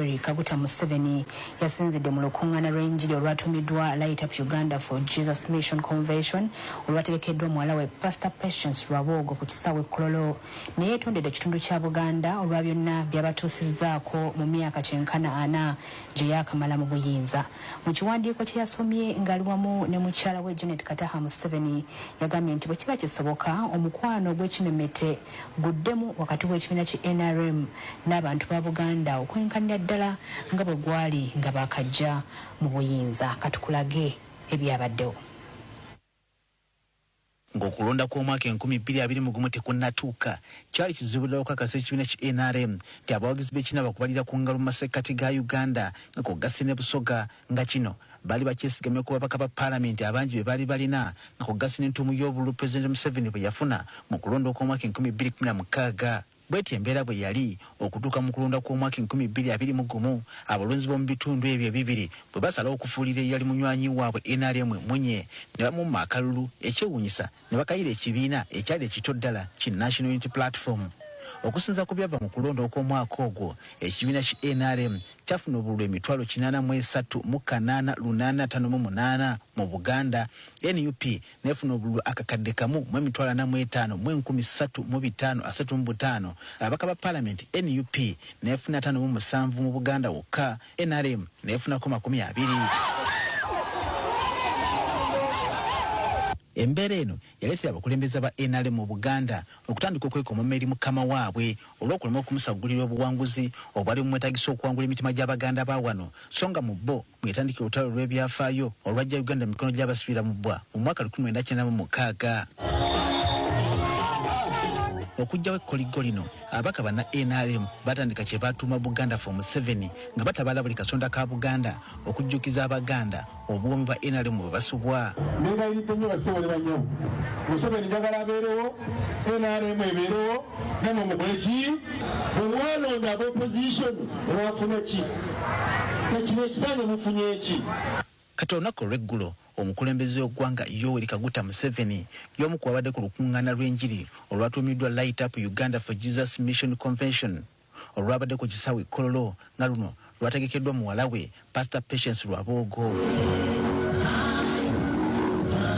Yoweri Kaguta Museveni yasinzidde mu lukungaana lw'enjiri olwatuumiddwa Light Up Uganda for Jesus Mission Convention olwategekeddwa muwala we Pastor Patience Rwabwogo ku kisaawe e Kololo ne yeetondedde ekitundu kya Buganda olwa byonna by'abatuusizzaako mu myaka kyenkana ana gye yaakamala mu buyinza. Mu kiwandiiko kye yasomye ng'ali wamu ne mukyala we Janet Kataha Museveni yagambye nti bwe kiba kisoboka omukwano ogw'ekimemmette guddemu wakati w'ekibiina ki nrm n'abantu ba Buganda okwenkanira ddala nga bwe gwali nga baakajja mu buyinza. Katukulage ebyabaddewo. Ng'okulonda kw'omwaka 2021 tekunnatuuka, kyali kizibu ddala okukakasa ekibiina ki nrm nti abawagizi b'ekibiina bakubalira ku ngalo mu masekkati ga Uganda nga kw'ogasse ne Busoga nga kino baali bakyesigamya ku babaka ba Palamenti abangi be baali balina nga kw'ogasse n'entuumu y'obululu Pulezidenti Museveni bwe yafuna mu kulonda okw'omwaka 2016. Bw'etyo embeera bwe yali okutuuka mu kulonda kw'omwaka 2021 abalonzi b'omu bitundu ebyo ebibiri bwe basalawo okufuulira eyali munywanyi waabwe nrm emmunye ne bamumma akalulu ekyewuunyisa ne bakayira ekibiina ekyali ekito ddala ki National Unity Platform. Okusinziira ku byava mu kulonda okw'omwaka ogwo, ekibiina ki nrm kyafuna obululu 803 mu kanaana lunaana ataano mu munaana mu Buganda, nup n'efuna obululu akakadde kamu mu emitwalo ana mu etaano mu enkumi ssatu mu bitaano asatu mu butaano, ababaka ba Palamenti nup n'efuna 57 mu Buganda wokka, nrm n'efunako 20. Embeera eno yaleetera abakulembeze ba nrm mu Buganda okutandika okwekomoma eri mukama waabwe olw'okulemwa okumusaggulira obuwanguzi obwali bumwetaagisa okuwangula emitima gy'Abaganda ba wano so nga mu bo mwe yatandikira olutalo olw'ebyafaayo olwaggya Uganda mu mikono gy'abasibira mu bbwa mu mwaka 1996. Okuggyawo ekkoliggo lino, ababaka banna nrm baatandika kye baatuuma Buganda for Museveni nga batabaala buli kasonda ka Buganda okujjukiza Abaganda obuwoomi bwa nrm bwe basubwa. Neegayiridde nnyo bassebo ne bannyabo, Museveni njagala abeerewo, nrm ebeerewo, namwe mukole ki? Bwe mwalonda aba opposition mwafuna ki? Kino ekisanja mufunye ki? Kati olunaku olw'eggulo omukulembeze w'eggwanga Yoweri Kaguta Museveni y'omu ku babadde ku lukungaana lw'enjiri olwatuumiddwa Light Up Uganda for Jesus Mission Convention olwabadde ku kisaawe e Kololo nga luno lwategekeddwa muwala we Pastor Patience Rwabwogo.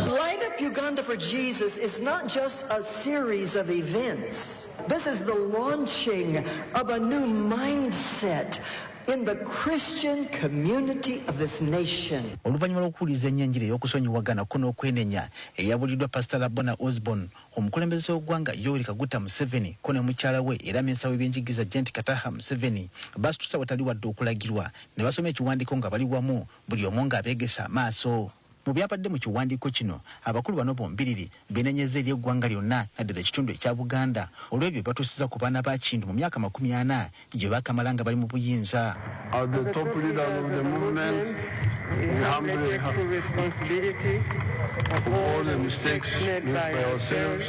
Light Up Uganda for Jesus is not just a series of events. This is the launching of a new mindset in the Christian community of this nation. Oluvannyuma lw'okuwuliriza ennyo enjiri ey'okusonyiwagana ko n'okwenenya eyabuuliddwa Pasita Labona Osborne, omukulembeze w'eggwanga Yoweri Kaguta Museveni ko ne mukyala we era minisita w'ebyenjigiriza Janet Kataha Museveni baasituse awatali wadde okulagirwa ne basoma ekiwandiiko nga bali wamu buli omu ng'abeegese amaaso. Mu byabadde mu kiwandiiko kino, abakulu bano bombiriri beenenyezza eri eggwanga lyonna naddala ekitundu ekya Buganda olw'ebyo bye batuusizza ku baana ba Kintu mu myaka 40 gye baakamala nga bali mu buyinza. As the top leaders of the movement, we humbly take full responsibility of all the mistakes made by ourselves,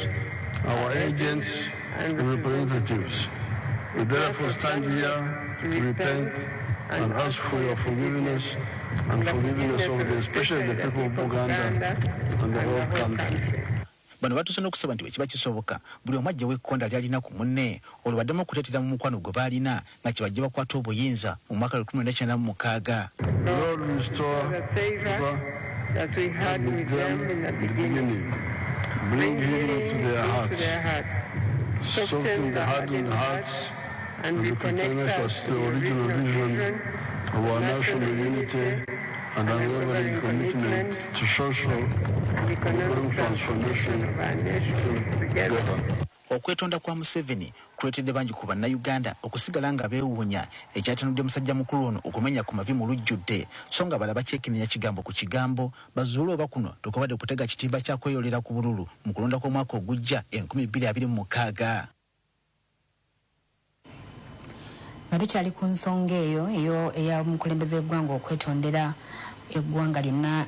our agents and representatives. We therefore stand here to repent and ask for your forgiveness and forgiveness of the, especially the people of Buganda and the whole country. Bano batuuse n'okusaba nti bwe kiba kisoboka buli omu aggyewo ekkonda ly'alina ku munne olwo baddemu okuteetera mu mukwano gwe baalina nga kye bajje bakwate obuyinza mu mwaka 1996. Lord, restore the favor that we had with with them them in the in the beginning. beginning. Bring healing to their to hearts, their hearts. soften the hardened hearts, and and reconnect reconnect us us to to the original vision of our national unity and unwavering commitment to social and economic transformation of our nation together. together. Okwetonda kwa Museveni kuleetedde bangi ku Bannayuganda okusigala nga beewuunya ekyatanudde musajja mukulu ono okumenya ku mavi mu lujjudde so nga balala bakyekenneenya kigambo ku kigambo bazuule oba kuno tekubadde kutega kitimba kya kweyolera ku bululu mu kulonda kw'omwaka ogujja 2026. Nga tukyali ku nsonga eyo eyo eya mukulembeze w'eggwanga okwetondera eggwanga lyonna.